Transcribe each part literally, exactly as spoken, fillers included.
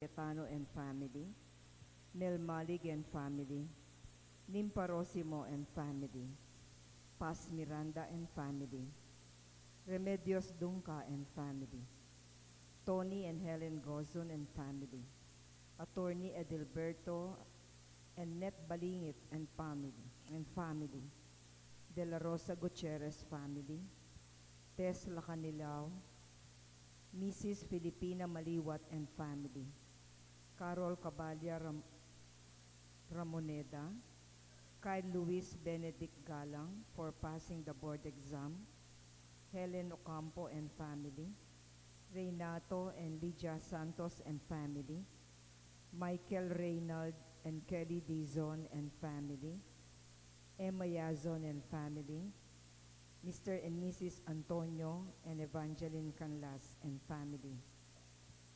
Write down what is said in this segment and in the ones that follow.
Cayetano and family, Mel Malig and family, Nimpa Rosimo and family, Paz Miranda and family, Remedios Dunca and family, Tony and Helen Gozon and family, Attorney Edilberto and Net Balingit and family, and family, De La Rosa Gutierrez family, Tess Lacanilao, Missus Filipina Maliwat and family, Carol Cabalia Ram-, Ramoneda, Kyle Luis Benedict Galang for passing the board exam, Helen Ocampo and family, Renato and Lydia Santos and family, Michael Reynald and Kelly Dizon and family, Emma Yazon and family, Mister and Missus Antonio and Evangeline Canlas and family,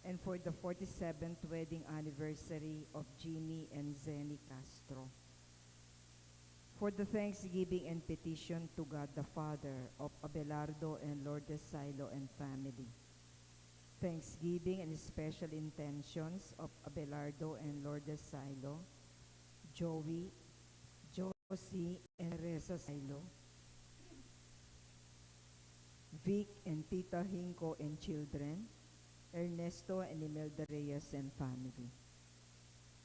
and for the forty-seventh wedding anniversary of Jimmy and Zenny Castro. For the thanksgiving and petition to God the Father of Abelardo and Lourdes Silo and family. Thanksgiving and special intentions of Abelardo and Lourdes Silo, Joey, Josie and Teresa Silo, Vic and Tita Hinco and children, Ernesto and Imelda Reyes and family.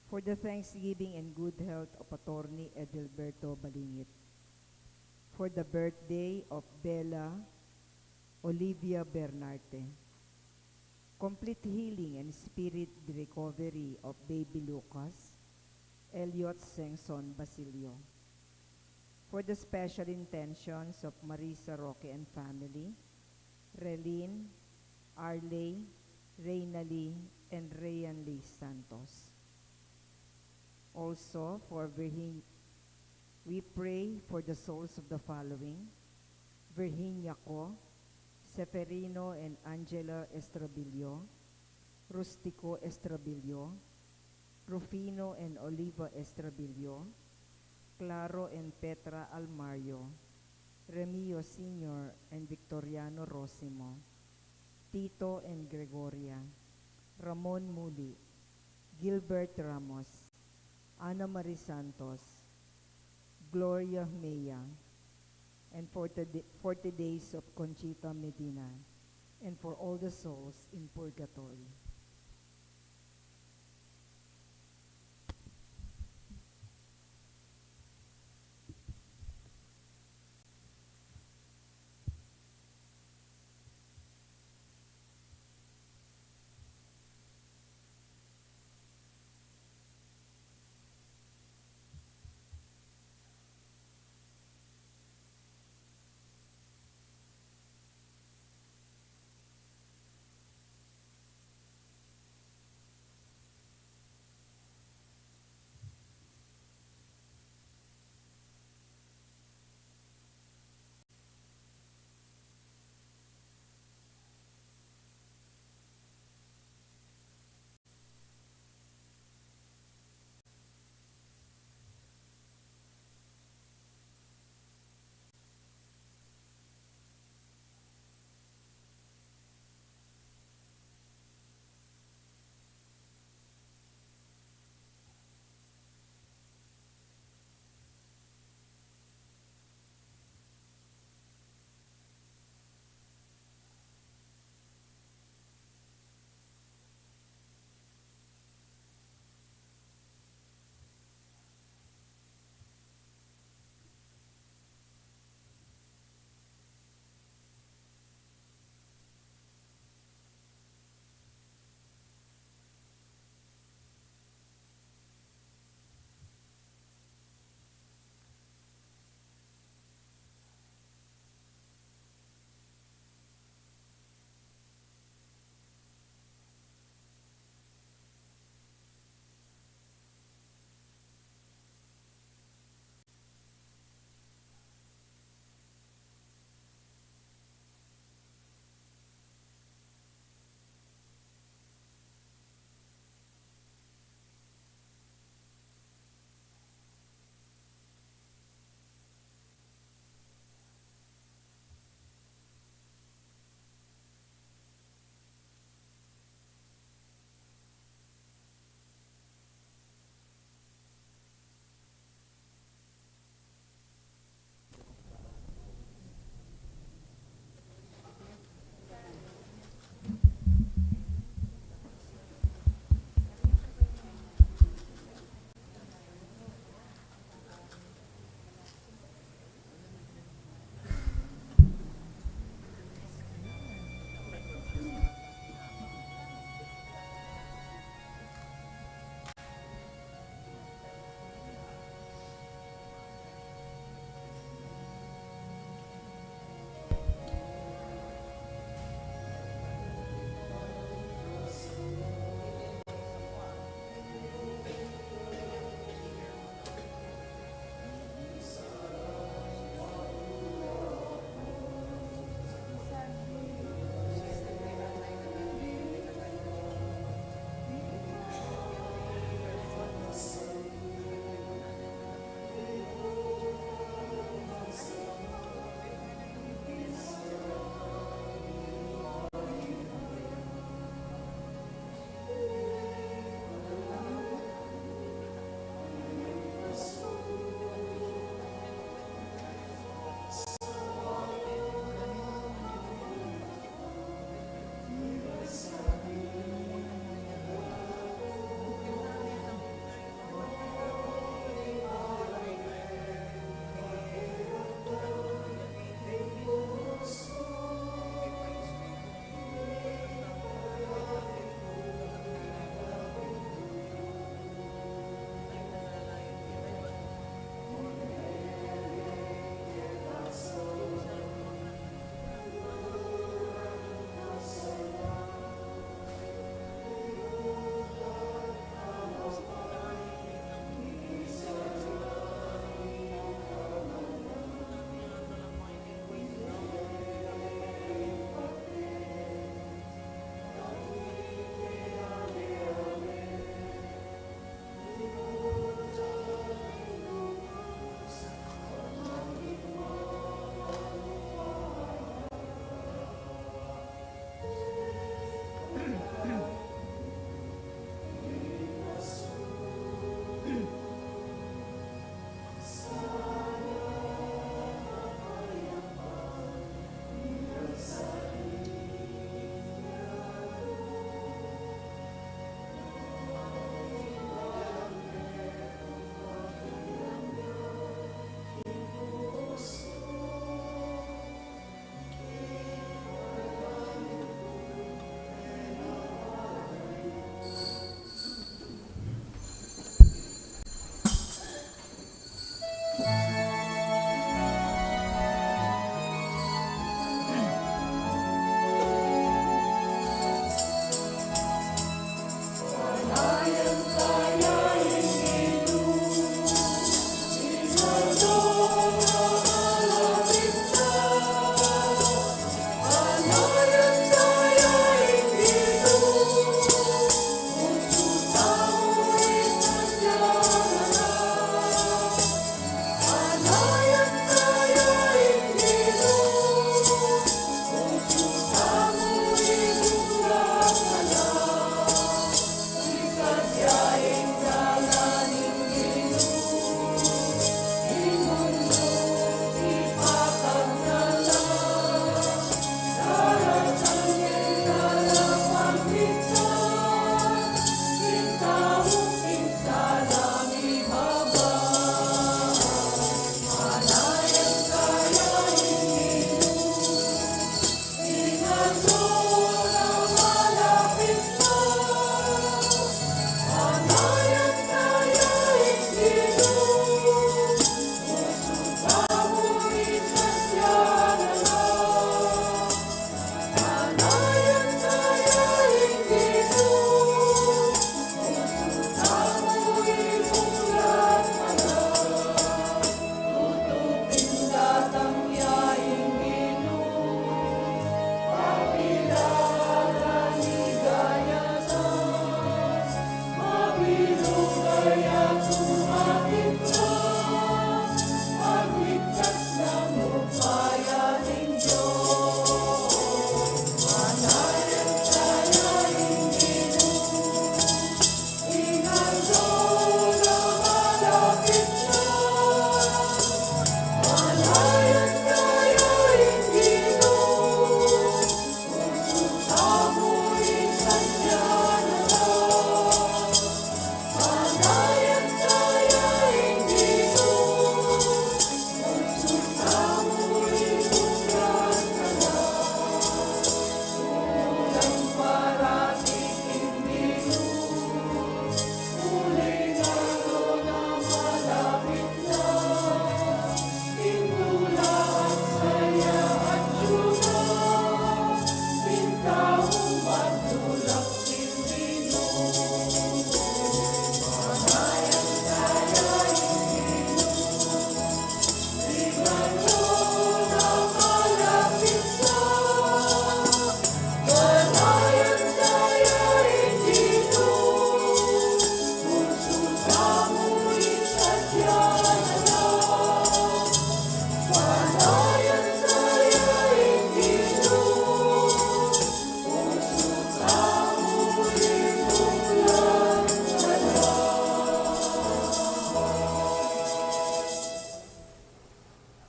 For the thanksgiving and good health of Attorney Edilberto Balingit. For the birthday of Bella Olivia Bernarte. Complete healing and spirit recovery of baby Lucas, Elliot Sengson Basilio. For the special intentions of Marisa Roque and family, Relin, Arley, Reina Lee, and Rayan Lee Santos. Also, for Virgin-, we pray for the souls of the following: Virginia Co, Seferino and Angela Estrabillo, Rustico Estrabillo, Rufino and Oliva Estrabillo, Claro and Petra Almario, Remio Senior and Victoriano Rosimo, Tito and Gregoria, Ramon Muli, Gilbert Ramos, Ana Marie Santos, Gloria Mea, and forty, forty days of Conchita Medina, and for all the souls in purgatory.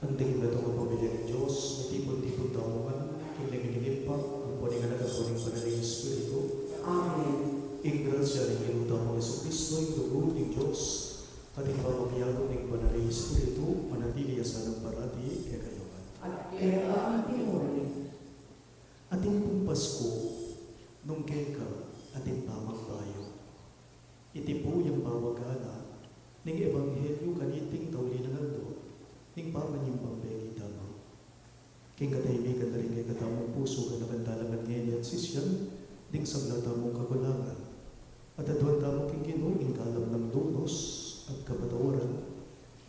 Anting metung a pamilya ning Dios, mitipun-tipun tamu ngan king lingin ning Ibpa, ampo ning Anak, ampo ning Banal a Espiritu. Amen. Ing grasya ning Ginu tamung Jesucristo, ing lugud ning Dios, at ing pamakiabe ning Banal a Espiritu, manatili ya sana parati kekayu ngan. At keka antimurin. Atin pung Pasku, nung keka atin pamagbayu. Iti pu yang pamagana ning ebanghelyu kaniting tauli nang aldo ning pamanyumbang bengi tamu. King katahimikan da ring kekatamung pusu, ganakan tala ngan ngeni at sisian ding sabla tamung kakulangan, at aduan tamu king Ginu ing kalam nang lunus at kapatawaran,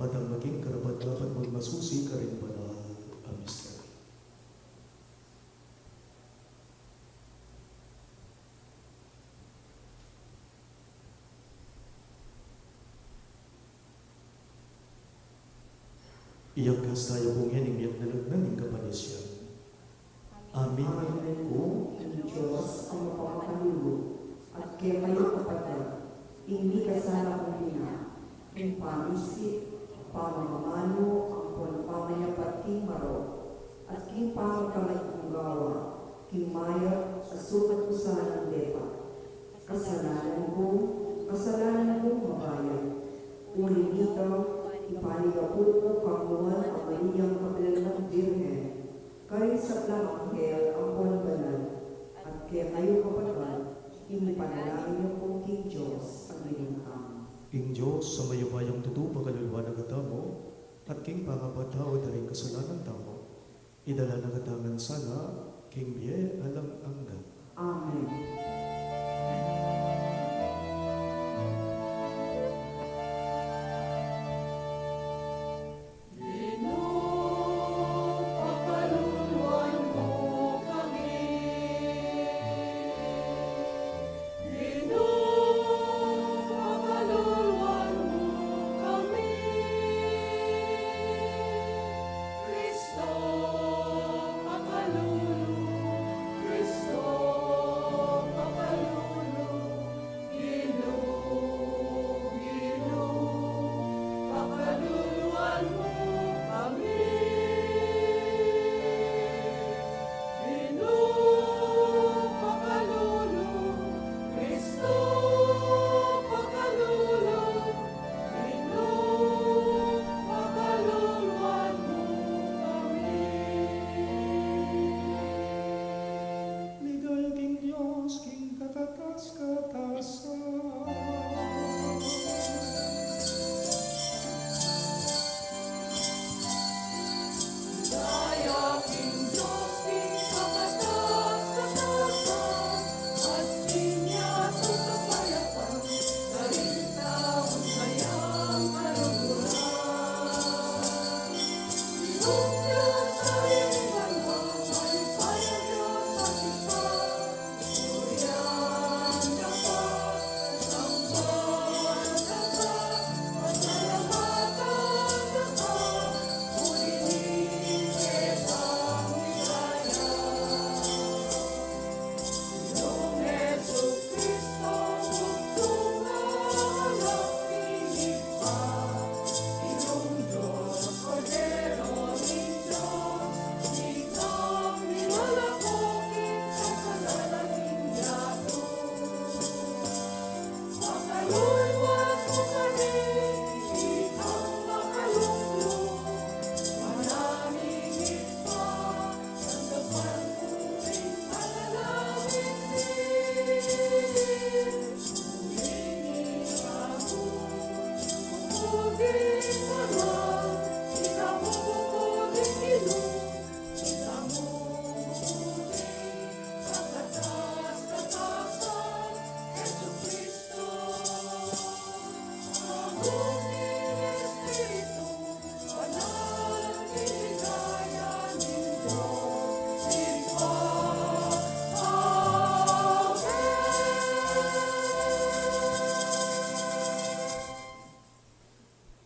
para maging karapat-dapat magmasusi karing banal a misteryu. Iyagkas taya pu ngeni ing miyagdalag na ning kapanisian. Amin. Amin ku king Dios a mapamakalulu, at kekayu kapatad, ing mikasala kung bina, king pamisip, pamamanu, ampon pamayapat king marok, at king pamagkamali kung gawa, king mayap a sukat ku sanang depat. Kasalanan ku, kasalanan kung mabayat. Uli nita, ipanyawad ku kang Nuan a Mariang kapilan lang Birhen, karing sablang anghel ampon banal, at kekayu kapatad, ing ipanalangin yu ku king Dios a Ginu tamu. Ing Dios a mayupayang tutu pakaluluan na katamu, at king pangapatawad da ring kasalanan tamu, idala na katamu ngan sana king bie alang angga. Amen.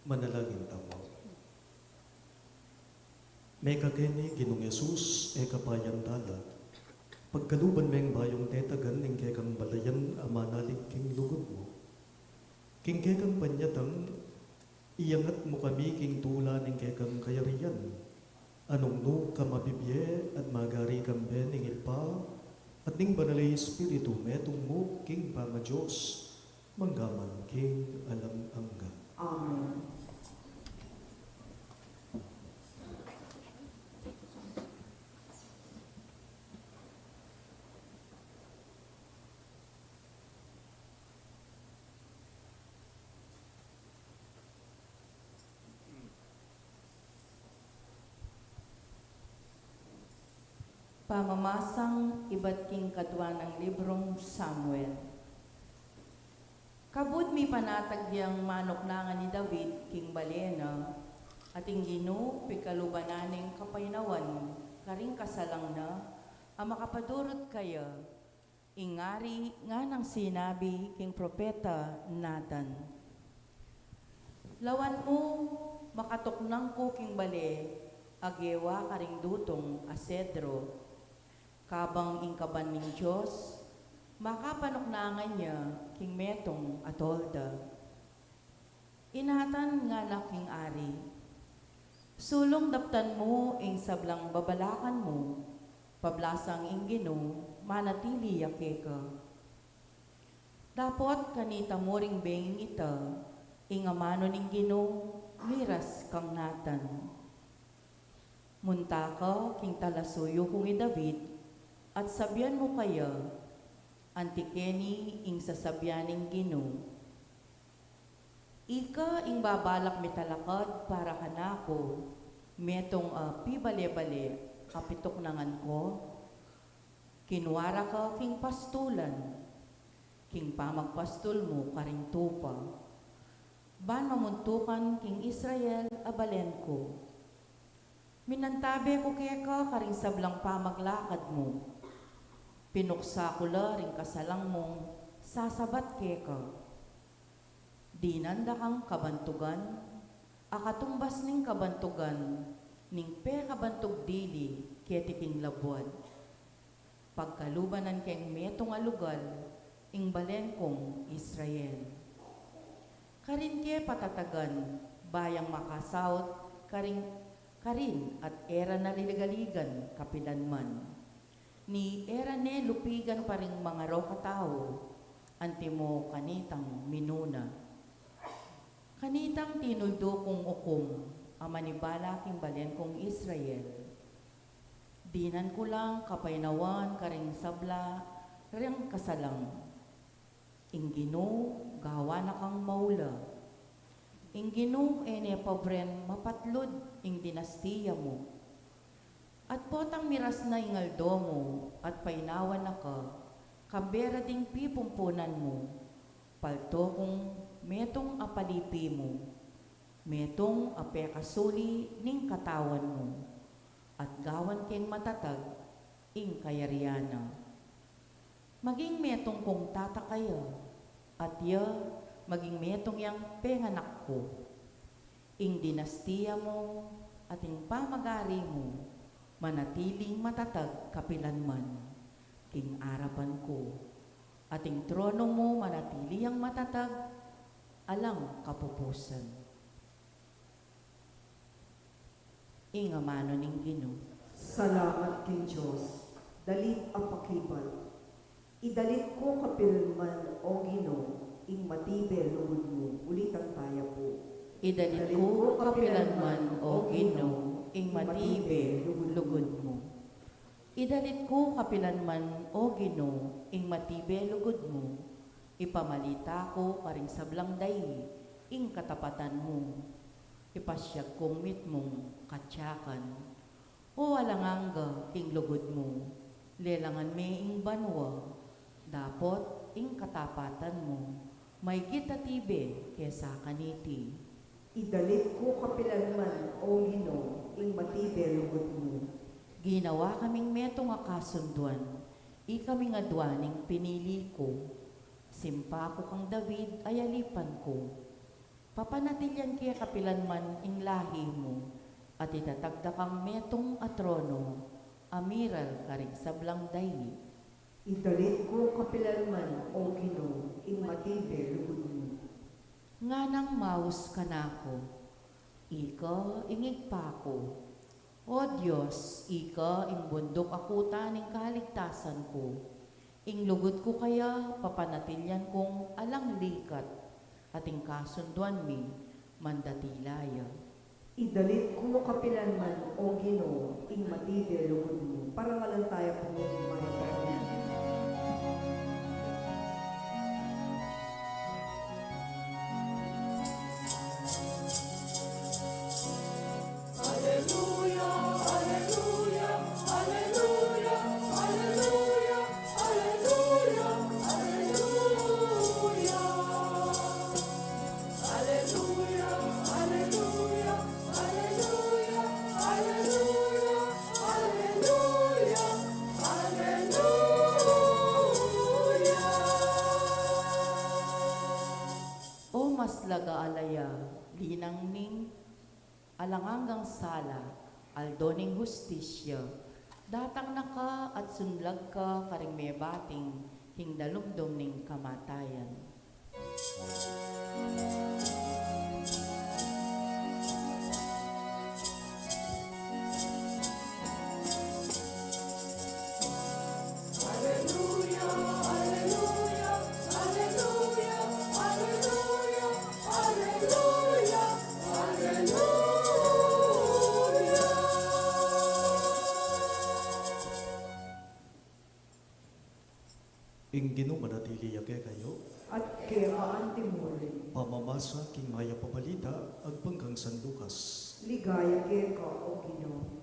Manalangin tamu. Mekakeni Ginung Jesus, e ka pa yan dalan. Pagkaluban meng bayung tetagan ning kekang balayan a manalig king lugud mu. King kekang panyatang, iyangat mu kami king tula ning kekang kayarian. Nung nu ka mabibie at magari kambe ning Ibpa at ning Banal a Espiritu, metung mu king pamaDios, mangga man king alang angga. Amen. Pamamasang ibat king kadua nang librung Samuel. Kabud mipanatag yang manuknangan i David king bale na, at ing Ginu pigkaluban na neng kapaynawan karing kasalang na a makapadurut kaya. Ing ari nganang sinabi king propeta Natan, "Lawan mu, makatuknang ku king bale a gewa karing dutung a sedro, kabang ing kaban ning Dios makapanuknangan ya king metung a tolda." I Natan ngana king ari, "Sulung daptan mu ing sablang babalakan mu, pablasang ing Ginu manatili ya keka. Dapot kanita mu ring benging ita ing amanu ning Ginu miras kang Natan. Munta ka king talasuyu kung i David, at sabian mu kaya, 'Anti keni ing sasabian ning Ginu: Ika ing babalak mi talakad para kanaku, metung a pibale-bale a pituknangan ku? Kinua ra ka king pastulan, king pamagpastul mu karing tupa, ban mamuntukan king Israel a balen ku. Minantabe ku keka karing sablang pamaglakad mu. Pinuksa ku la ring kasalang mung sasabat keka. Dinan da kang kabantugan a katumbas ning kabantugan ning pekabantug dili keti king labuad. Pagkalubanan keng metung a lugal ing balen kung Israel. Karin ke patatagan, ba yang makasaut karing, karin at e ra na liligaligan kapilan man, ni e ra ne lupigan pa ring mangarok a tau, antimo kanitang minuna. Kanitang tinuldu kung ukum a manibala king balen kung Israel. Dinan ku lang kapaynawan karing sabla rang kasalang. Ing Ginu gawan na kang maula. Ing Ginu e ne pabren mapatlud ing dinastiya mu. At potang miras na ing aldo mu at paynawan na ka, kambe ra ding pipumpunan mu, palto kung metung a palipi mu, metung a pekasuli ning katawan mu, at gawan keng matatag ing kayarian na. Maging metung kung tatak kaya, at ya maging metung yang penganak ku. Ing dinastiya mu at ing pamagari mu manatiling matatag kapilan man king arapan ku, at ing trono mu manatili yang matatag alang kapupusan. Ing amanu ning Ginu. Salamat king Dios. Dalit a pakibat. Idalit ku kapilan man, O Ginu, ing matibe lugud mu. Ulitan taya pu. Idalit ku kapilan man, O Ginu, ing matibe lugud mu. Idalit ku kapilan man, O Ginu, ing matibe lugud mu. Ipamalita ku karing sablang dai ing katapatan mu. Ipasyag kung mitmung katyakan. O alang angga king lugud mu, lelangan me ing banua, dapot ing katapatan mu maygit a tibe kesa kaniti. Idalit ku kapilan man, O Ginu, ing matibe lugud mu. Ginawa kaming metung a kasunduan, ikaming adua ning pinili ku. Simpa ku kang David a yalipan ku. Papanatilian ke kapilan man ing lahi mu, at itatag da kang metung a trono, a miral karing sablang daili. Idalit ku kapilan man, O Ginu, ing matibeng lugud mu. Nganang maus kanaku, ika ing Ibpa ku. O Dios, ika ing bunduk a kuta ning kaligtasan ku. Ing lugud ku kaya papanatilian kung alang likat, at ing kasunduan mi mandatila ya. Idalit ku kapilan man, O Ginu, ing matibeng lugud mu. Parangalan taya pu ing mayap a balita. Aleluya, aleluya, aleluya, aleluya, aleluya, aleluya. Aleluya, aleluya, aleluya, aleluya, aleluya, aleluya. O maslag a alaya, linang ning alang anggang sala, aldo ning hustisya, datang na ka at sunlag ka karing mebating king dalumdum ning kamatayan. Aleluya, aleluya, aleluya, aleluya, aleluya, aleluya. Ing Ginu manatili ya kekayu. At keka antimurin. Pamamasa king mayap a balita agpang kang San Lucas. Ligaya keka, O Ginu.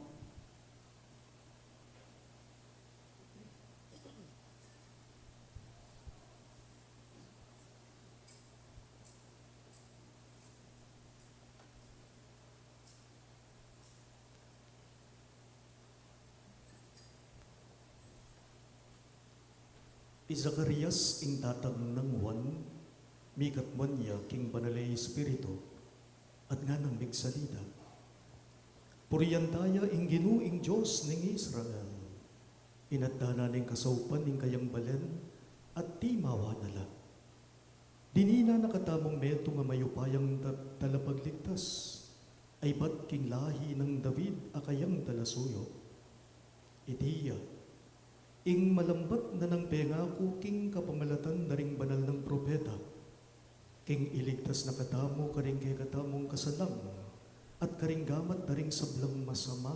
I Zacarias ing tatang nang Juan, mikatmuan ya king Banal a Espiritu, at nganang migsalita, "Purian taya ing Ginu, ing Dios ning Israel. Inaddan na ning kasaupan ing kayang balen, at timawa na la. Dininan na katamung metung a mayupayang ta-, talapagligtas, a ibat king lahi nang David a kayang talasuyu. Iti ya ing malambat na nang pengaku king kapamilatan da ring banal nang propeta, king iligtas na katamu karing kekatamung kasalang, at karing gamat da ring sablang masama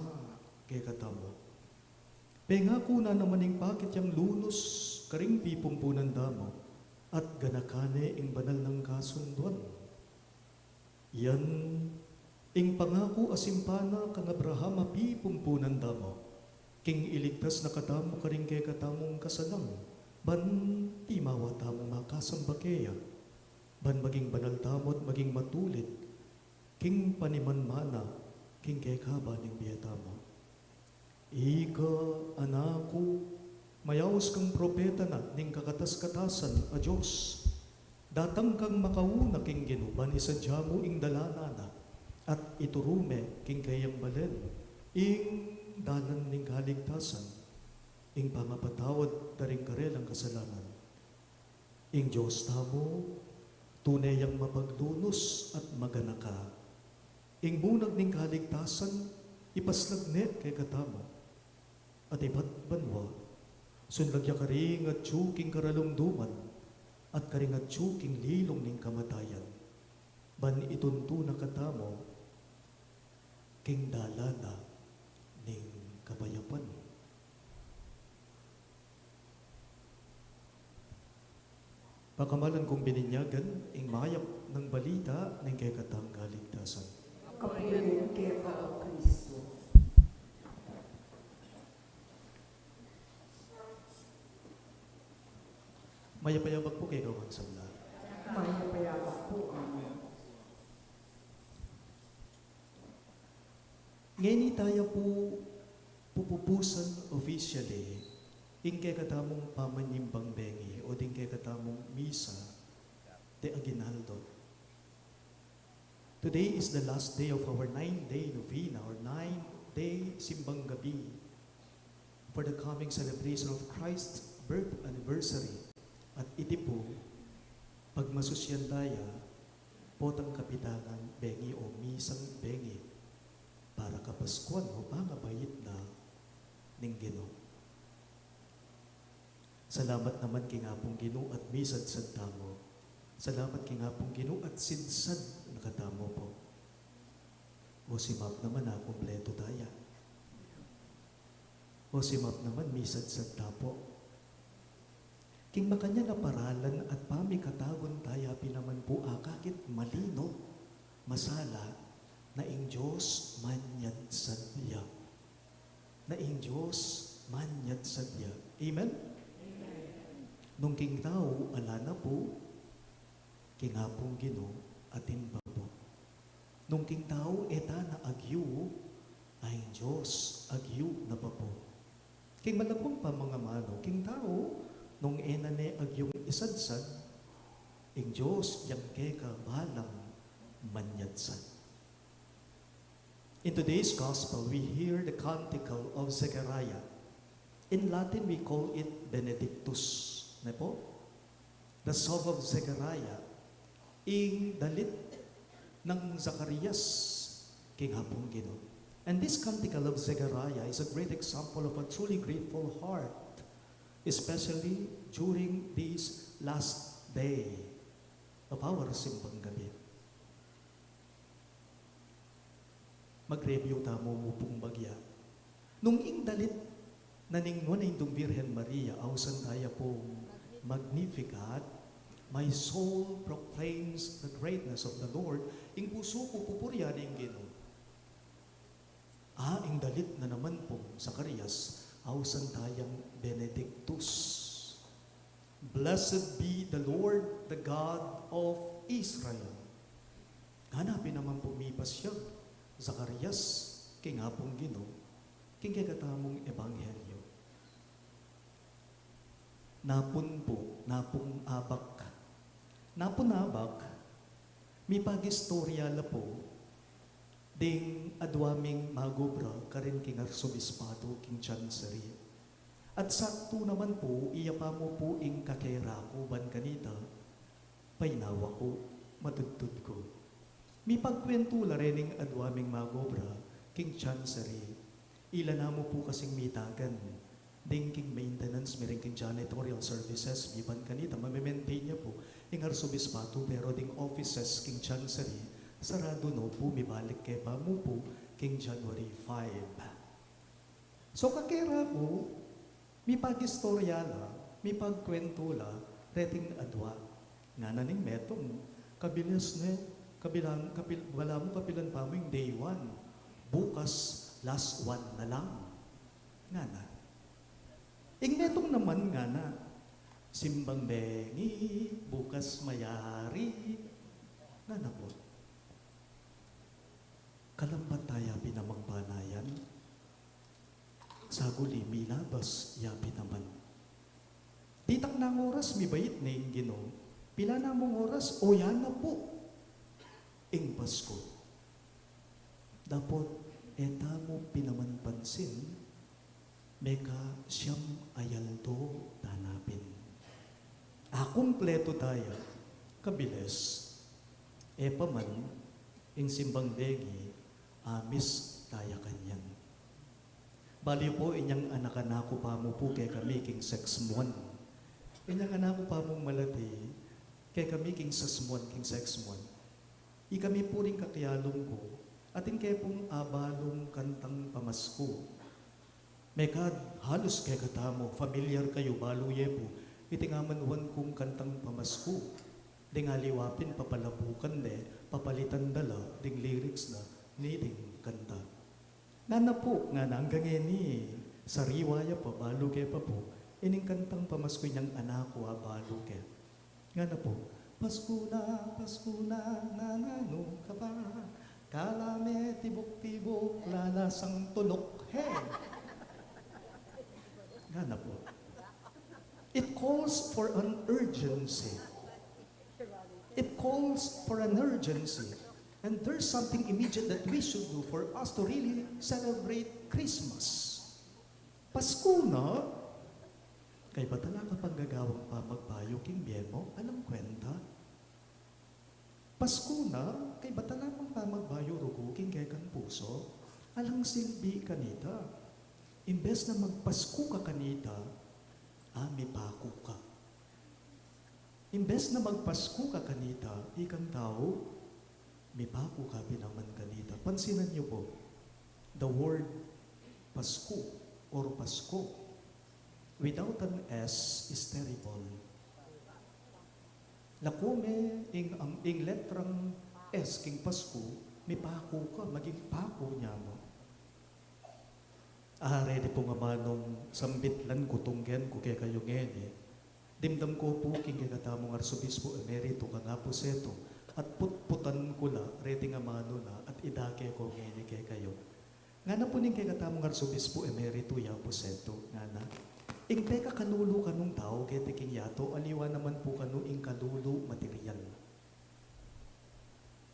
kekatamu. Pengaku na naman ing pakit yang lunus karing pipumpunan da mu, at ganakan ne ing banal nang kasunduan. Yan ing pangaku a simpan na kang Abraham a pipumpunan da mu, king iligtas na katamu karing kekatamung kasalang, ban timawa tamung makasamba keya, ban maging banal tamu at maging matulid king panimanmana king kekaba ning bie tamu." Ika, anak ku, mayaus kang propeta na ning kakatas-katasan a Dios. Datang kang makauna king Ginu ban isadya mu ing dalan na, at ituru me king kayang balen ing dalan ning kaligtasan, ing pamapatawad da ring karelang kasalanan. Ing Dios tamu, tune yang mapaglunus at maganaka. Ing bunag ning kaligtasan, ipaslag ne kekatamu. At ibat banua, sunlag ya karing atyu king karalumduman, at karing atyu king lilung ning kamatayan, ban ituntu na katamu king dalan na ning kapayapan. Pakamalan kung bininyagan ing mayap nang balita ning kekatang kaligtasan. Kapurian keka, O Kristo. Mayap a yabak pu kekayu ngan sabla. Mayap a yabak pu, amen. Ngeni taya pu pupupusan officially ing kekatamung pamanyumbang bengi o ding kekatamung misa de aguinaldo. Today is the last day of our nine-day novena or nine-day simbang gabi for the coming celebration of Christ's birth anniversary. At iti pu, pagmasusyan daya, potang kapitangan bengi o misang bengi para kapaskuan o pangabait na ning Ginu. Salamat naman king Apung Ginu at misadsad tamu. Salamat king Apung Ginu at sidsad na katamu pu. O simap naman, a kumpletu taya. O simap naman, misadsad ta pu. King makanyan a paralan at pamikatagun taya pin naman pu akakit malino, masala, na ing Dios manyadsad ya. Na ing Dios manyadsad ya. Amen? Amen. Nung king tau ala na pu, king Apung Ginu atin pa pu. Nung king tau e ta na agyu, a ing Dios agyu na pa pu. King malabung pamangamanu, king tau, nung e na ne agyung isadsad, ing Dios yang keka balang manyadsad. In today's gospel, we hear the canticle of Zechariah. In Latin, we call it Benedictus. Ne pu? The song of Zechariah, ing dalit nang Zacarias king Apung Ginu. And this canticle of Zechariah is a great example of a truly grateful heart, especially during this last day of our simbang gabi. Mag-review tamu mu pung bagya. Nung ing dalit na ning Nuan a Indung Birhen Maria, ausan taya pung Magnificat, "My soul proclaims the greatness of the Lord." Ing pusu ku pupurian ing Ginu. A, ing dalit na naman pung Zacarias, ausan tayang Benedictus. "Blessed be the Lord, the God of Israel." Ngana pin naman pung mipasyag Zacarias king Apung Ginu king kekatamung ebanghelyo. Napun pu, napung abak. Napun abak, mipagistorya la pu ding adwa ming magobra karin king arsobispado king Chancery. At saktu naman pu, iya pa mu pu ing kakera ku ban kanita, painawa ku, matudtud ku. Mipagkuwentu la rening adwa ming magobra king Chancery. Ila na mu pu kasing mitagan ding king maintenance miring king janitorial services mi ban kanita, mame-maintain ya pu ing arsobispado, pero ding offices king Chancery, saradu no pu, mibalik ke pa mu pu king January five. So, kakera ku, mipagistorya la, mipagkuwentu la reting adwa. Ngana ning metung, "Kabilis ne, kabilang, kabil-, balamu kapilan pa mu ing day one, bukas last one na lang," ngana. Ing metung naman ngana, "Simbang bengi, bukas mayari," ngana pu. Kalambat taya pin namang panayan. Saguli milabas ya pin naman. Ditak nang oras mibait ne ing Ginu. Pila na mung oras, o ya na pu ing Pasku. Dapot e tamu pin naman pansin, mekasiam a aldo ta na pin. Akumpletu taya, kabilis. E pa man ing simbang bengi, amis taya kanyan. Balu yu pu, inyang anak-anak ku pa mu pu kekami king sexmuan. Inyang anak ku pa mung malati kekami king sexmuan, king sexmuan. Ikami pu ring kakialung ku, atin ke pung abalung kantang pamasku. Mekad halus kekatamu, familiar kayu, balu ye pu iting amanuan kung kantang pamasku. Ding aliwa pin papalabukan de, papalitan da la ding lyrics na niting kanta. Ngana pu, ngana, anggang ngeni, sariwa ya pa, balu ke pa pu ining kantang pamasku, inyang anak ku, abalu ke. Ngana pu, "Pasku na, Pasku na, nananu ka pa? Kala me tibuk-tibuk, lalasang tunok, he." Ngana pu. It calls for an urgency. It calls for an urgency. And there's something immediate that we should do for us to really celebrate Christmas. Pasku na, kaybat ala ka pang gagawang pamagbayu king bie mu, alang kwenta. Pasku na, kaybat ala ka pang pamagbayu rugu king kekang pusu, alang silbi kanita. Imbes na magpasku ka kanita, ah, mipaku ka. Imbes na magpasku ka kanita, ikang tau, mipaku ka pin naman kanita. Pansinan yu pu, the word Pasku or Pasko without an S is terrible. Laku me ing, ang, ing letrang S king Pasku, mipaku ka, maging paku ya mu. Ah, reti pung amanung sambit lan ku tunggen ku kekayu ngeni. Dimdam ku pu king kekatamung Arsobispo Emerito kang Apuseto, at putputan ku la reting amanu na at idake ku ngeni kekayu. Ngana pu ning kekatamung Arsobispo Emerito i Apuseto, ngana, ing pekakalulu kanung tau keti king yatu, aliwa naman pu kanu ing kalulu material.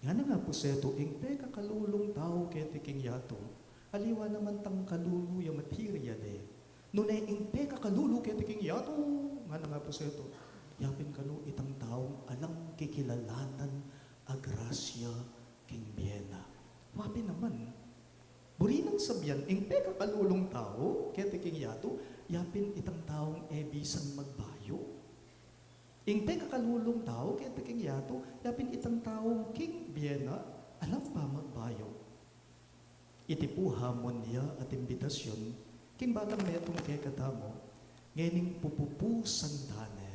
Ngana nang Apuseto, ing pekakalulung tau keti king yatu, aliwa naman tang kalulu ya material e. Nune ing pekakalulu keti king yatu, ngana nang Apuseto, yapin kanu itang taung alang kikilalanan a grasya king bie na. Wa pin naman. Buri nang sabian, ing pekakalulung tau keti king yatu, yapin itang taung e bisang magbayu. Ing pekakalulung tau keti king yatu, yapin itang taung king bie na alang pamagbayu. Iti pu hamon ya at imbitasyun king batang metung kekatamu, ngening pupupusan tane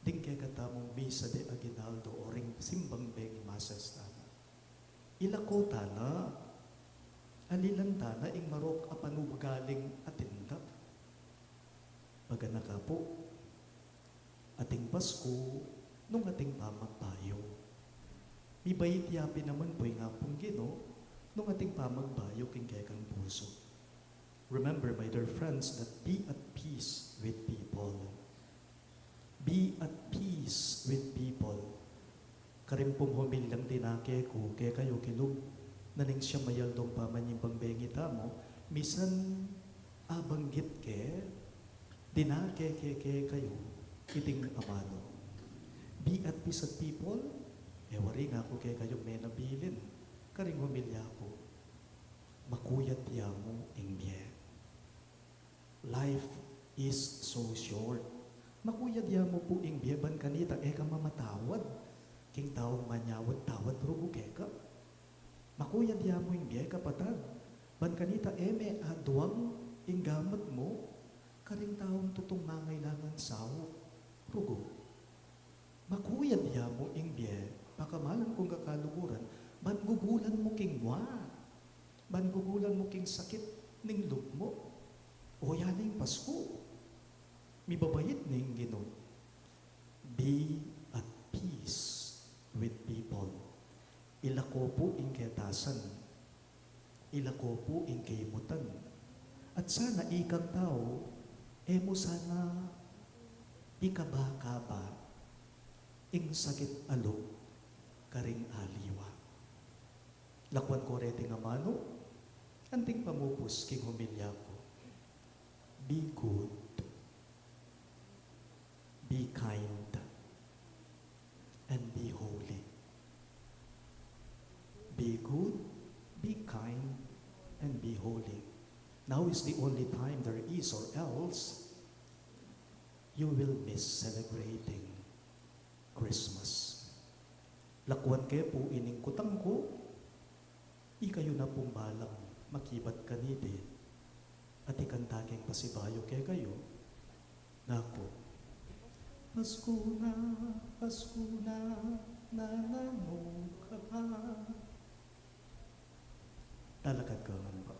ding kekatamung misa de aguinaldo o ring simbang bengi masas tana. Ilako tana, alilan tana ing marok a panugaling atin da. Paganaka pu, ating Pasku nung ating pamagbayu. Mibait ya pin naman pu ing Apung Ginu nung ating pamagbayu king kekang pusu. Remember, my dear friends, that be at peace with people. Be at peace with people. Karin pung homilyang dinake ku kekayu kilub na ning siyam a yaldong pamanyimbang bengi tamu, misan abanggit ke, dinake ke kekayu iting amanu. Be at peace with people, e wari ngaku kekayu menabilin karing homilya ku. Makuyad ya mu ing bie. Life is so short. Makuyad ya mu pu ing bie ban kanita e ka mamatawad king taung manyawad-tawad rugu keka. Makuyad ya mu ing bie, kapatad, ban kanita e me aduang ing gamat mu karing taung tutung mangailangan saup rugu. Makuyad ya mu ing bie, pakamalan kung kakaluguran, ban gugulan mu king mua, ban gugulan mu king sakit ning lub mu. O ya ne ing Pasku. Mibabait ne ing Ginu. Be at peace with people. Ilako pu ing ketasan. Ilako pu ing kaimutan. At sana ikang tau, e mu sana ikaba-kaba ing sakit a lub karing aliwa. Lakuan ku reting amanu, anting pamupus king homilya ku. Be good. Be kind and be holy. Be good, be kind, and be holy. Now is the only time there is, or else you will miss celebrating Christmas. Lakuan ke pu ining kutang ku, ikayu na pung balang makibat kaniti, at ikanta keng pasibayu kekayu, ngaku, Pasku na, Pasku na, nananu ka pa? Talakad ka ngan pa.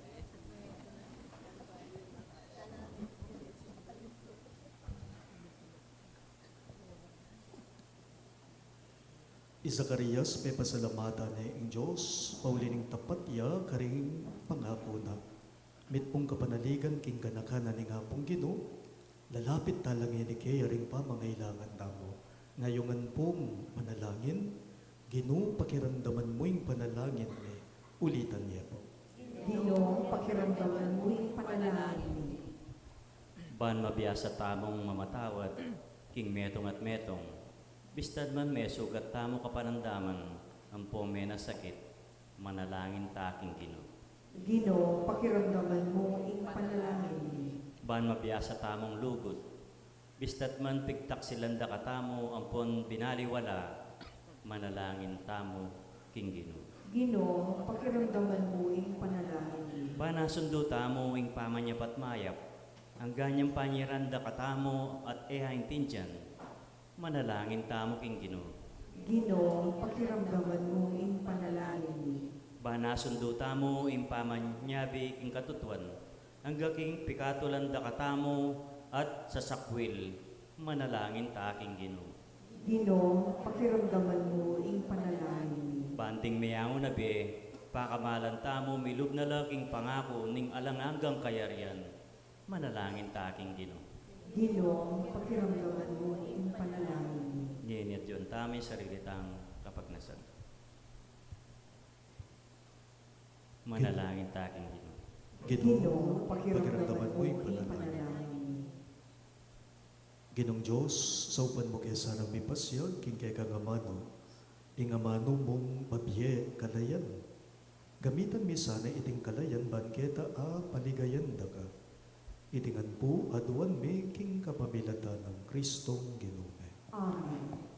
I Zacarias, pepasalamatan ne ing Dios, pauli ning tapat ya karing pangaku na. Mitmung kapanaligan king ganakan na ning Apung Ginu, lalapit tala ngeni kaya ring pamangailangan tamu. Ngayungan pung manalangin, Ginu, pakiramdaman mu ing panalangin mi. Ulitan ye pu. Ginu, pakiramdaman mu ing panalangin mi. Ban mabiasa tamung mamatawad king metung at metung, bistad man mesugat tamu kapanandaman ampong menasakit, manalangin ta king Ginu. Ginu, pakiramdaman mu ing panalangin mi. Ban mabiasa tamung lugut, bistad man pigtaksilan da katamu ampong binaliwala, manalangin tamu king Ginu. Ginu, pakiramdaman mu ing panalangin mi. Ban asundu tamu ing pamanyapat mayap, anggang yang panyiran da katamu at e aintindian, manalangin tamu king Ginu. Ginu, pakiramdaman mu ing panalangin mi. Ban asundu tamu ing pamanyabi king katutuan, anggang king pikatulan da katamu at sasakwil, manalangin ta king Ginu. Ginu, pakiramdaman mu ing panalangin mi. Ban ding meyangu na bie, pakamalan tamu milub na la king pangaku ning alang anggang kayarian, manalangin ta king Ginu. Ginu, pakiramdaman mu ing panalangin mi. Ngeni aduan tamu ing sarili tang kapagnasan. Manalangin ta king Ginu. Ginu, pakiramdaman mu ing panalangin mi. Ginung Dios, saupan mu ke sanang mipasiag king kekang amanu ing amanu mung babie kalayan. Gamitan mi sana iting kalayan ban keta a paligayan da ka. Iti ngan pu aduan mi king kapamilatan nang Kristong Ginu mi. Amen.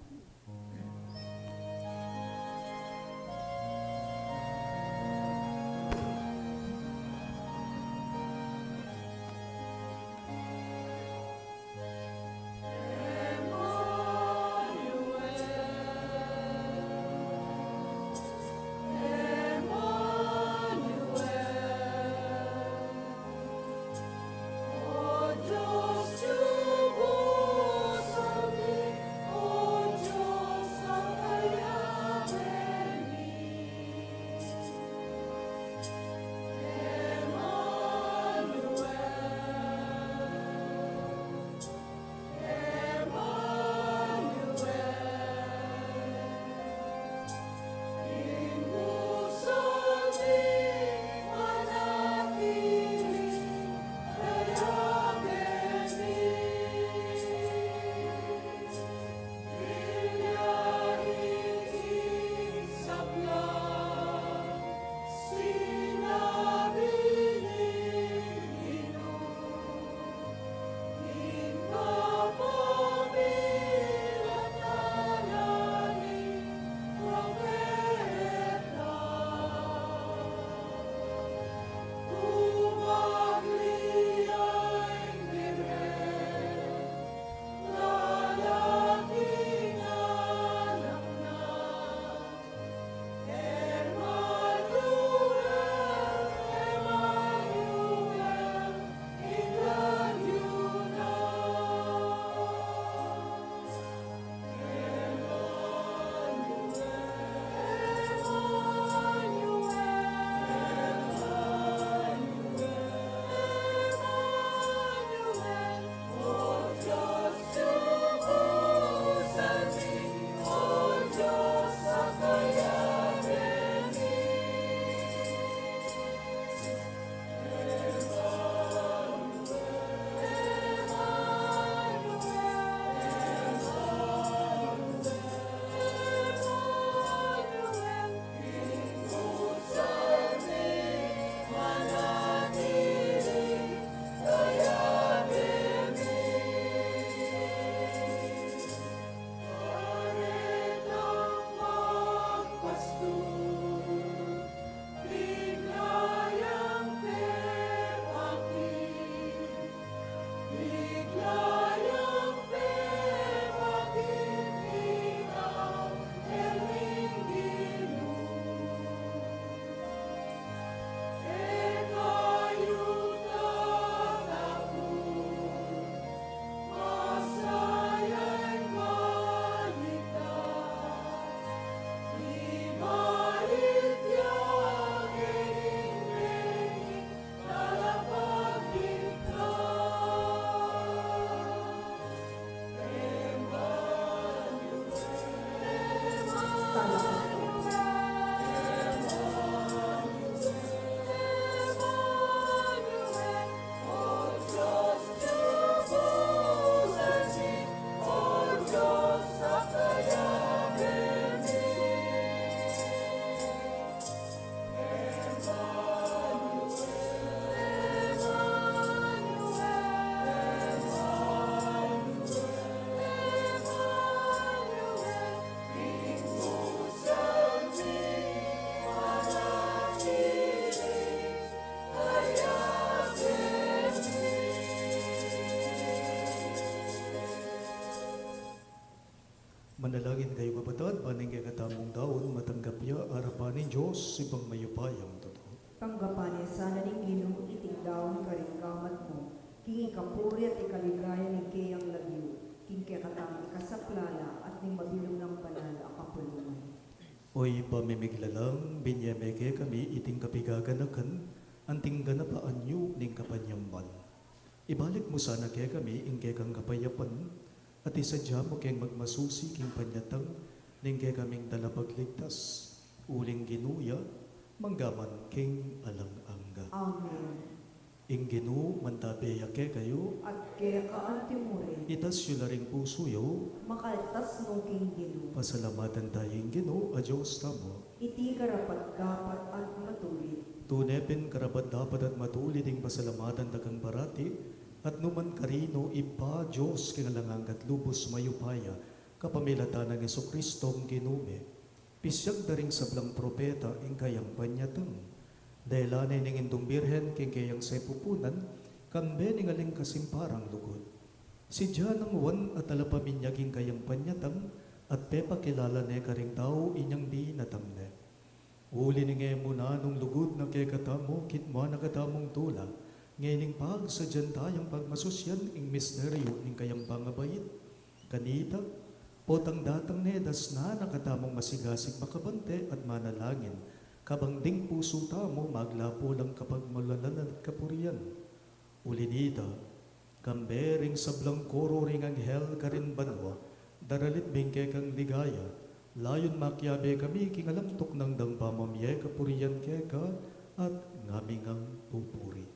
Langin kayu kapatad, ban ing kekatamung daun matanggap ya arapan ning Dios, Ibpang mayupayang tutu. Tanggapan na sana ning Ginu iting daun karing gamat mu, king ikapuri at ikaligaya ning keyang lagyu, king kekatamung ikasaplala at ning mabilug nang banal a kapulungan. O Ibpa ming miglalang, binie me kekami iting kapigaganakan, anting ganap a anyu ning kapanyamban. Ibalik mu sana kekami ing kekang kapayapan, at isadia mu keng magmasusi king panyatang ning kekaming Talapagligtas, uling Ginu ya, mangga man king alang angga. Amen. Ing Ginu mantabe ya kekayu. At keka antimurin. Itas yu la ring pusu yu. Makaltas no king Ginu. Pasalamatan tamu ing Ginu a Dios tamu. Iti karapat-dapat at matulid. Tune pin karapat-dapat at matulid ing pasalamatan da kang parati, at numan karin, O Ibpa, Dios king alang angga at lubus mayupaya, kapamilatan nang Jesucristo a Ginu mi. Pisiag da ring sablang propeta ing kayang panyatang. Dela ne ning Indung Birhen king keyang sepupunan, kambe ning aling kasimparang lugud. Sidia nang Juan a Talapaminyag ing kayang panyatang, at pepakilala ne karing tau inyang binatang ne. Uli ning e mu nanung lugud na kekatamu, kitmuan na katamung tula, ngening pagsadian tayang pagmasusian ing misteryu ning kayang pangabait. Kanita, potang datang ne, dasnan na katamung masigasig makabante at manalangin, kabang ding pusu tamu maglapu lang kapagmulalan at kapurian. Uli nita, kambe ring sablang koro ring anghel karin banua, daralit mi ing kekang ligaya, layun makiabe kami king alang tuknang dang pamamie kapurian keka, at ngami ngang pupuri.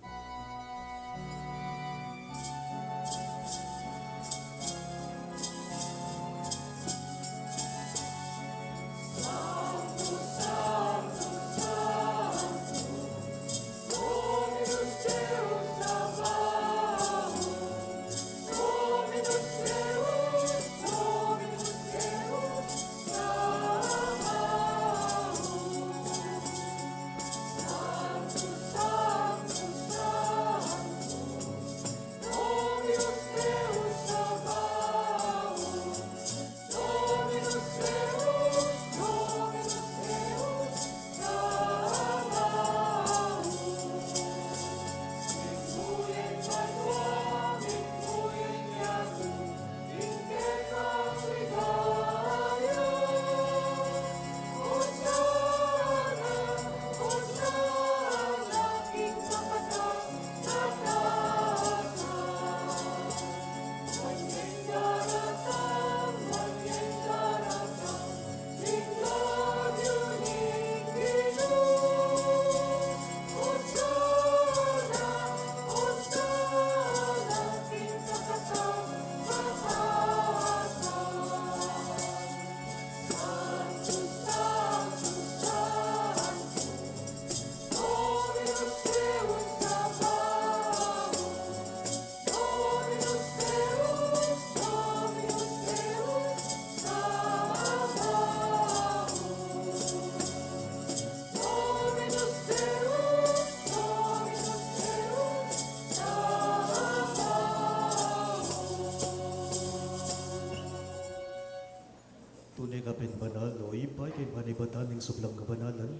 Tune ka pin banal, O Ibpa, king panibatan ning sablang kabanalan,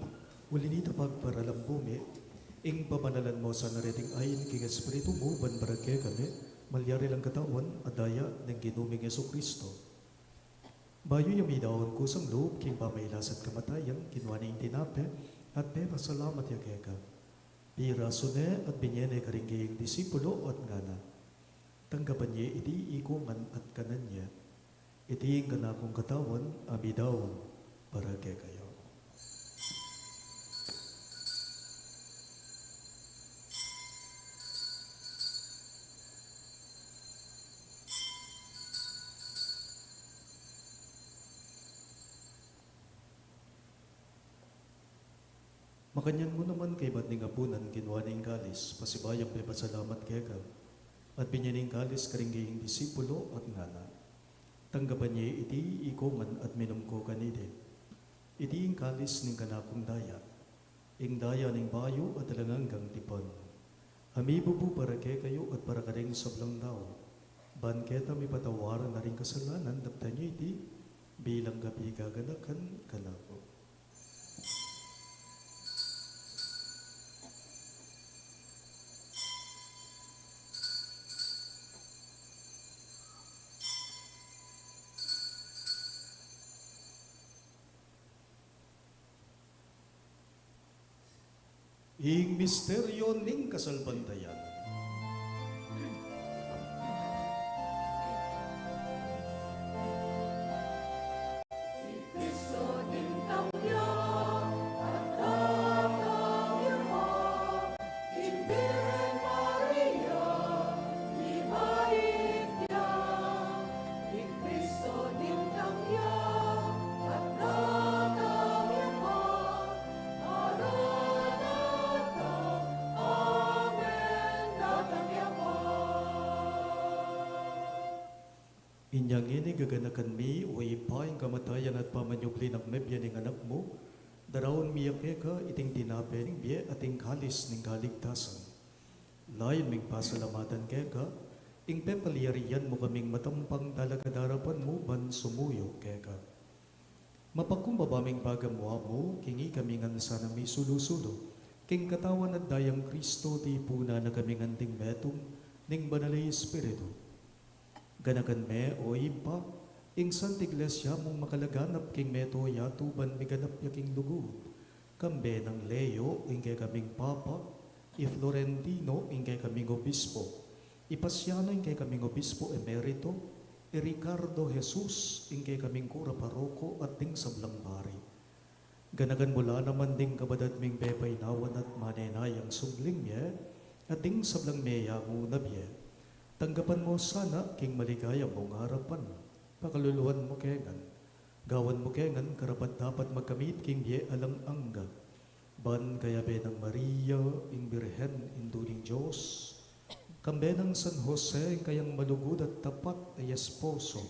uli nita pagparalan mu mi ing pamanalan mu sana reting ain king Espiritu mu, ban para kekami malyari lang katawan at daya ning Ginu ming Jesucristo. Bayu ya midaun kusang lub king pamailas at kamatayan, kinua ne ing tinape, at pepasalamat ya keka. Pirasu ne at binie ne karing kayang disipulo at ngana: Tanggapan ye iti ikongan at kanan ye. Iti ing kanakung katawan a midaun para kekayu. Makanyan mu naman kaybat ning apunan, kinua ne ing kalis, pasibayung pepasalamat keka, at binie ne ing kalis karing kayang disipulo at ngana: Tanggapan ye iti ikongan at minum ko kaniti. Iti ing kalis ning kanakung daya, ing daya ning bayu at alang anggang tipan, a mibubu para kekayu at para karing sablang tau, ban keta mipatawaran na ring kasalanan. Daptan ye iti Bilang kapigaganakan, kanaku. Ing misteryo ning kasalpantayanan. Inya ngeni gaganakan mi, o Ibpa, ing kamatayan at pamanyubli nang mebie ning Anak mu, daraun mi ya keka iting tinape ning bie at ing kalis ning kaligtasan. Layun ming pasalamatan keka ing pepalyarian mu kaming matampang talakad king arapan mu ban sumuyu keka. Mapakumbaba ming pagamuan mu king ikami ngan sana misulu-sulu king katawan at dayang Kristo, tipunan na kaming anting metung ning Banal a Espiritu. Ganakan me, o Ibpa, ing Santa Iglesia mung makalaganap king mabilug a yatu ban miganap ya king lugud. Kambe nang Leo, ing kekaming Papa, i Florentino, ing kekaming Obispo, i Pasiano, ing kekaming Obispo Emerito, i Ricardo Jesus, ing kekaming Kura Paroko, at ding sablang pari. Ganakan mu la naman ding kapatad ming pepainawan at manenayang subling mie, at ding sablang meyangu na bie. Tanggapan mu sana king maligaya mung arapan. Pakaluluan mu kami ngan. Gawan mu kami ngan karapat-dapat magkamit king bie alang angga. Ban kayabe nang Maria, ing Birhen, Indu ning Dios, kambe nang San Jose, ing kayang malugud at tapat a esposo,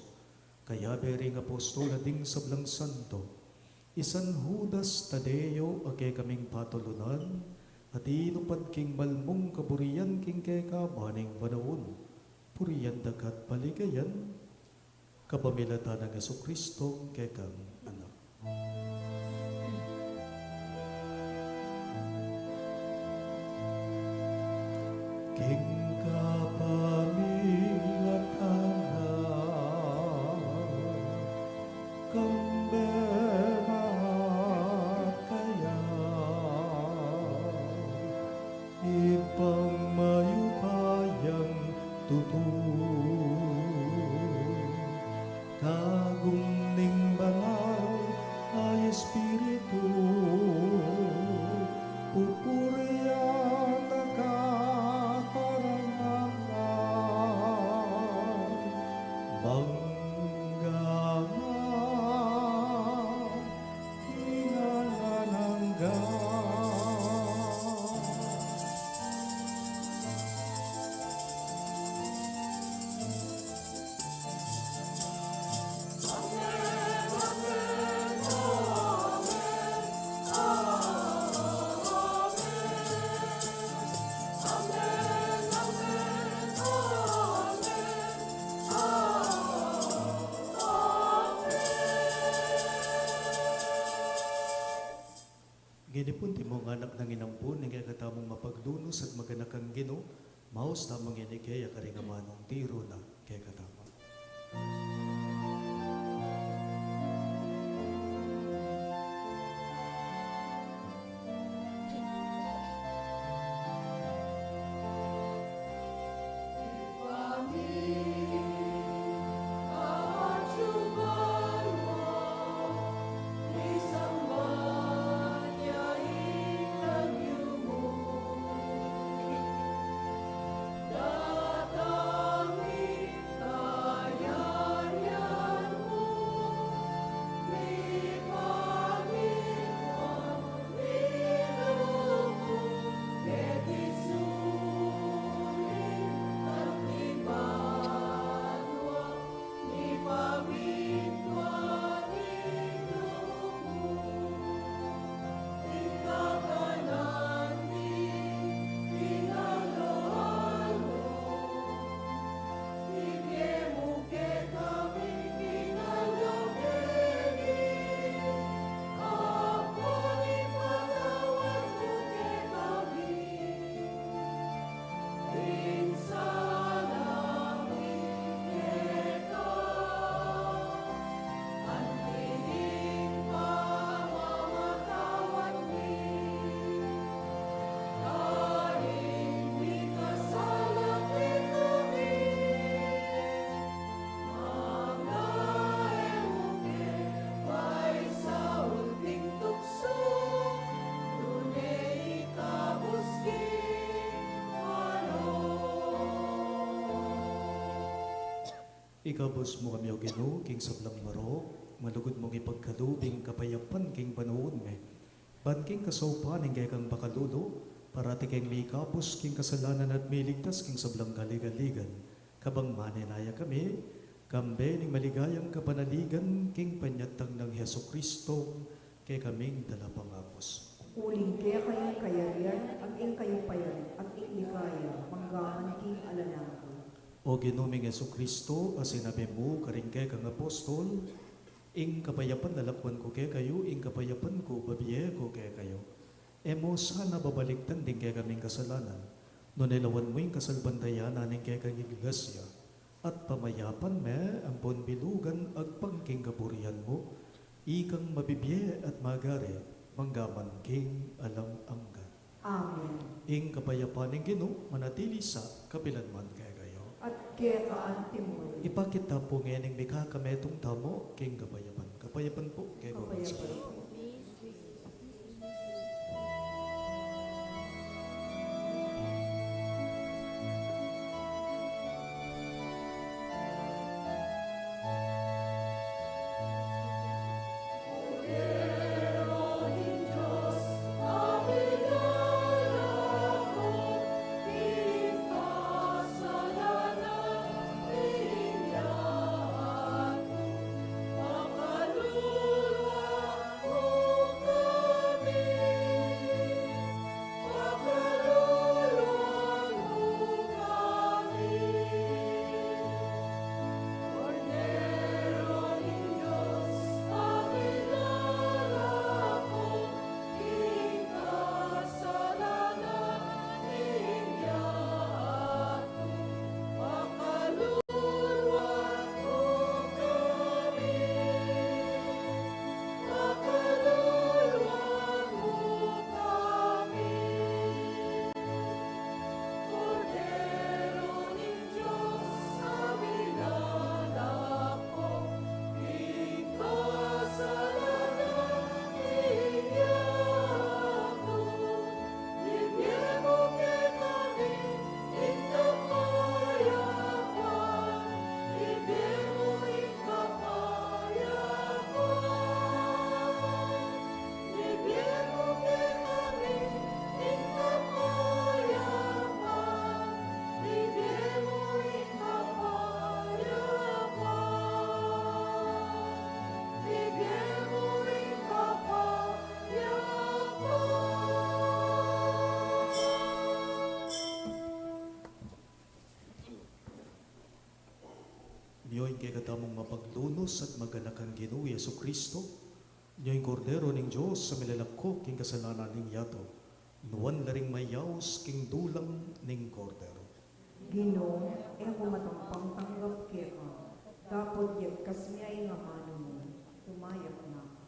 kayabe ring apostol at ding sablang santo, i San Judas Tadeo a kekaming patulunan, a tinupad king malmung kaburian king keka ban ing panaun, purian da ka at paligayan, kapamilatan nang Jesucristo, kekang Anak. King kapamilatan na, kambe na kaya, Ibpang mayupayang tutu, kagum ning Banal a Espiritu, pupurian da ka para man mangga man king alang angga. Ngeni pu, antimong anak nang inampun ning kekatamung mapaglunus at maganakang Ginu, maus tamu ngeni keya karing amanung tiru na kekatamu. Ikabus mu kami, O Ginu, king sablang marok, malugud mung ipagkalub ing kapayapan king panaun mi. Ban king kasaupan ning kekang pakalulu, parati keng mikabus king kasalanan at miligtas king sablang kaligaligan. Kabang manenaya kami, kambe ning maligayang kapanaligan king panyatang nang Jesucristo, kekaming talapangabus. Uling keka ing kayarian, at ing kayupayan, at ing ligaya, manggaman king alang angga. O Ginu ming Jesucristo, a sinabi mu karing kekang apostol, ing kapayapan lalakwan ku kekayu, ing kapayapan ku babie ku kekayu. E mu sana babalikdan ding kekaming kasalanan, nune lawan mu ing kasalpantayanan ning kekang iglesia, at pamayapan me ampon bilugan agpang king kaburian mu, ikang mabibie at magari, manggaman king alang angga. Amen. Ing kapayapan ning Ginu manatili sa kapilan man kekayu. At keka antimu. Ipakit ta pu ngening mikakametung tamu king kapayapan. Kapayapan pu kekayu. Kapayapan pu. Nyo ing kekatamung mapaglunus at maganakang Ginu Jesucristo, nyo ing Kordero ning Dios a milalako king kasalanan ning yatu. Nuan la ring mayaus king dulang ning Kordero. Ginu, e ku matampang tanggap keka, dapot yagkas me ing amanu mu, tumayap na ka.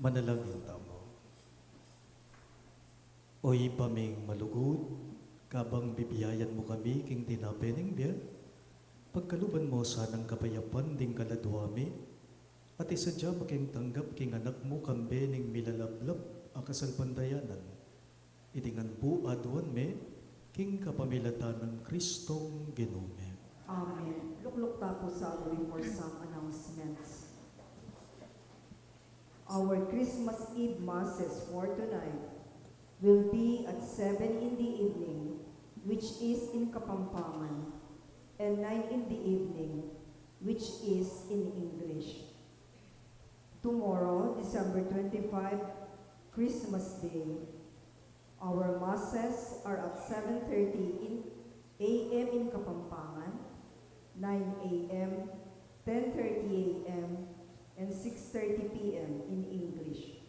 Manalangin tamu. O Ibpa ming malugud, kabang bibiayan mu kami king tinape ning bie, pagkaluban mu sanang kapayapan ding kaladua mi, at isadya mu keng tanggap king Anak mu kambe ning milalablab a kasalpantayanan. Iti ngan pu aduan mi king kapamilatan nang Kristong Ginu mi. Amen. Lukluk ta pu sa Guri for some announcements. Our Christmas Eve Masses for tonight will be at seven in the evening, which is in Kapampangan, and nine in the evening, which is in English. Tomorrow, December twenty-five, Christmas Day, our masses are at seven thirty in, A M in Kapampangan, nine A M, ten thirty A M, and six thirty P M in English.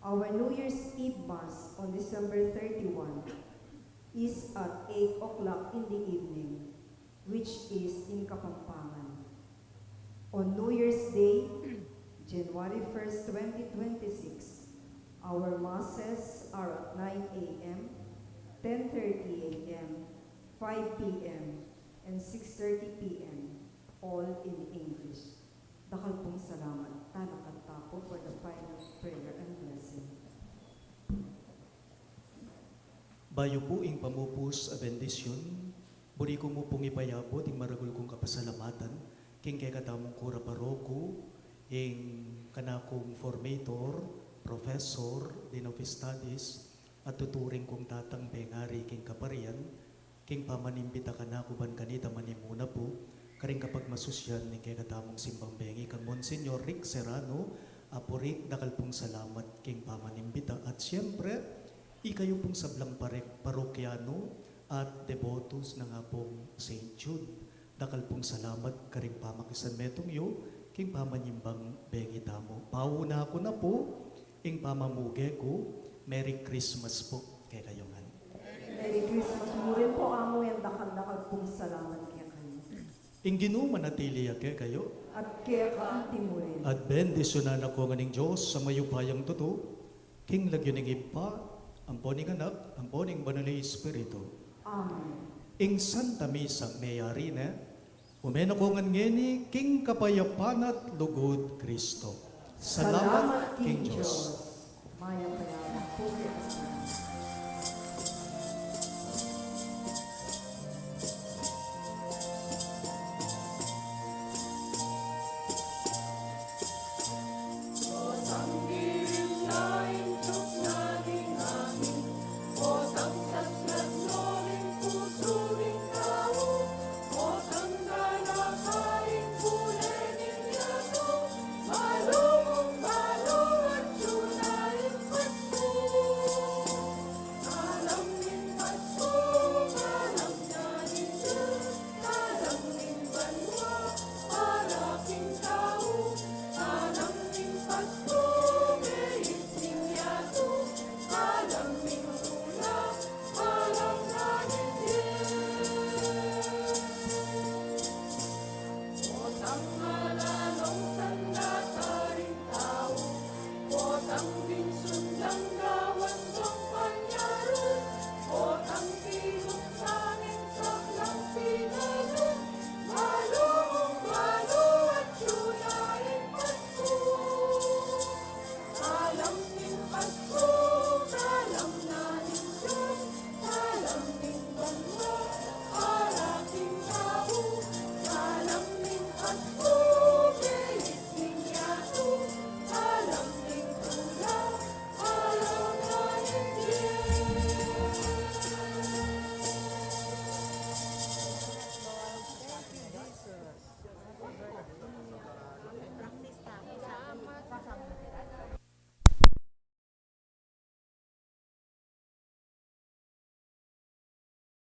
Our New Year's Eve Mass on December thirty-one is at eight o'clock in the evening, which is in Kapampangan. On New Year's Day, January first, twenty twenty-six, our masses are at nine A M, ten thirty A M, five P M, and six thirty P M, all in English. Dakal pung salamat. Tana kanta pu for the final prayer and blessing. Bayu pu ing pamupus a bendisyun, buri ku mu pung ipayabut ing maragul kung kapasalamatan king kekatamung kura paroko, ing kanakung formator, professor, Dean of Studies, at tuturing kung tatang pengari king kaparian, king pamanimbita kanaku ban kanita manimuna pu karing kapagmasusyan ning kekatamung simbang bengi kang Monsignor Rick Serrano, Apu Rick, dakal pung salamat king pamanimbita, at siyempre, ikayu pung sablang pare-, parokyano at debotos nang Apung Saint Jude, dakal pung salamat karing pamakisan metung yu king pamanyimbang bengi tamu. Pauna ku na pu ing pamamuge ku, Merry Christmas pu kekayu ngan. Merry Christmas mu rin pu, Amu, and dakal-dakal pung salamat kekayu. Ing Ginu manatili ya kekayu. At keka anti mu rin. At bendisyunan na kayu ngan ning Dios a mayupayang tutu, king lagyu ning Ibpa, ampo ning Anak, ampo ning Banal a Espiritu. Amen. Ing Santa Misa meyari ne, ume na kayu ngan ngeni king kapayapan at lugud Kristo. Salamat king Dios. Mayap a araw pu kekayu.